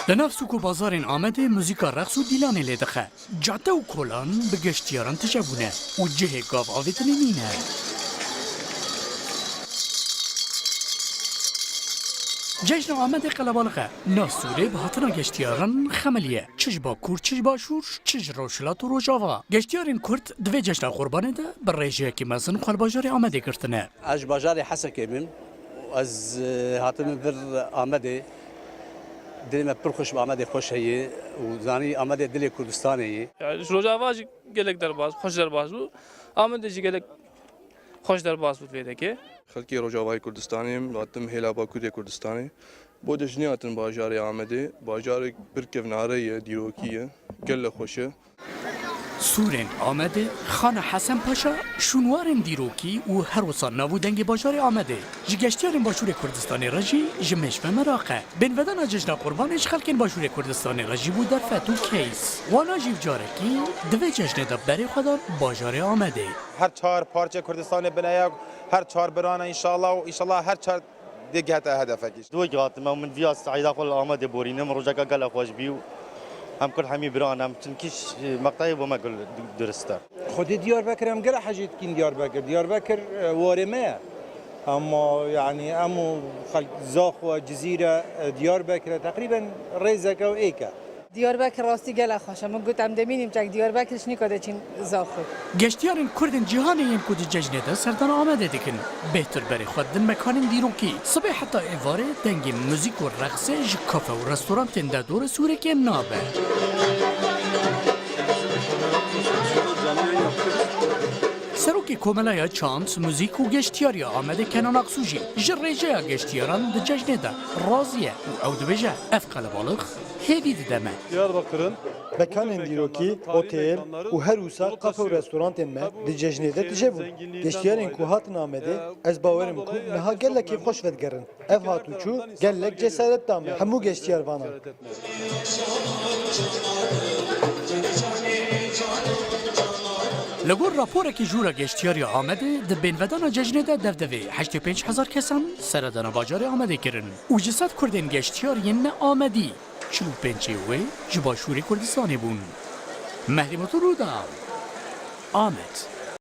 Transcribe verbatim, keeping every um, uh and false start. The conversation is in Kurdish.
Di nav sûk û bazarên Amedê muzîka reqs û dîlanê lê dixe. Cade û kolan bi geştiyaran tije bûne û cihê gav avêtinê nîne. Cejna Amedê qelebalix e. Nas Sûrê bi hatina geştiyaran xemiliye. Çi ji Bakur, çi ji Başûr, çi ji Rojhilat û Rojava. Geştiyarên Kurd di vê cejna Qurbanê de bi rêjeyekî mezin xwe li bajarê Amedê girtine. Ez ji bajarê Hesekê bim. Ez, e, hatime vir Amedê. Dilê me pir xweş bi Amedê xweş heye û zanî Amedê dilê Kurdistanê ye. Ya, ji Rojava jî gelek derbas, xweş derbas bû. Amedê jî gelek xweş derbas bû vê dekê. Xelkê Rojavayê Kurdistanê yim, hatim hêla Bakurê Kurdistanê. Bo cejnê hatin bajarê Amedê. Bajarek pir kevnare ye, dîrokî ye, gelek xweş e. Sûrên Amedê, Xana Hesen Paşa, şûnwarên dîrokî û her wisa nav û dengê bajarê Amedê. Ji geştiyarên Başûrê Kurdistanê re jî ji mêj ve meraq e. Bênvedana cejna Qurbanê ji xelkên Başûrê Kurdistanê re jî bû derfet û keys. Wana jî carekî di vê cejnê de berê xwe dan bajarê Amedê. Her çar parçe Kurdistanê bine yek, her çar birane înşallah û înşallah her çar dê gihete hedefekî. Dû wekî hatime û min viya seyda xwe li Amedê borînim, rojeka gelek xweş bî û em Kurd hemî bira ne, em çinkî ş-, meqteyê bo me gul durist e. Xwedê Diyarbekir em gelek hejî dikîn Diyarbekir. Diyarbekir, e, warê me ye. Ama, yanî, em û xelk Zaxo, Cizîre, e, Diyarbekir e, teqrîben rêzeke û êk e. Diyarbekir rastî gelek xweş e. Min got, em demînîm çek Diyarbekir ji nîka de çîn Zaxo. Geştiyarên Kurdên cîhanê yên ku di cejnê de serdana Amedê dikin, bêhtir berê xwe didin mekanên dîrokî. Sibê heta êvarê dengê muzîk û reqsê ji kafe û restorantên derdorê sûrekê nabe. Serokê Komeleya Çand, Muzîk û Geştiyariya Amedê Kenan Aksu jî ji rêjeya geştiyaran di cejnê de razî ye û ew dibêje, ev qelebalix hêvî dide me. Diyarbakır'ın Mekanên dîrokî, otêl û her wisa kafe û restorantên me di cejnê de tije bûn. Geştiyarên ku hatin Amedê, ez bawer im ku niha gelek kêfxweş vedigerin. Ev hat û çû gelek cesaret da me hemû geştiyarvanan. Li gor raporekî Jûra Geştiyariya Amedê, di bênvedana cejnê de devdevê heştê pênc hezar kesan seredana bajarê Amedê kirin û ji sed Kurdên geştiyar yên ne Amedî, çil û pêncê wê ji Başûrê Kurdistanê bûn. Mehrî Mutlu Rûdal, Amed.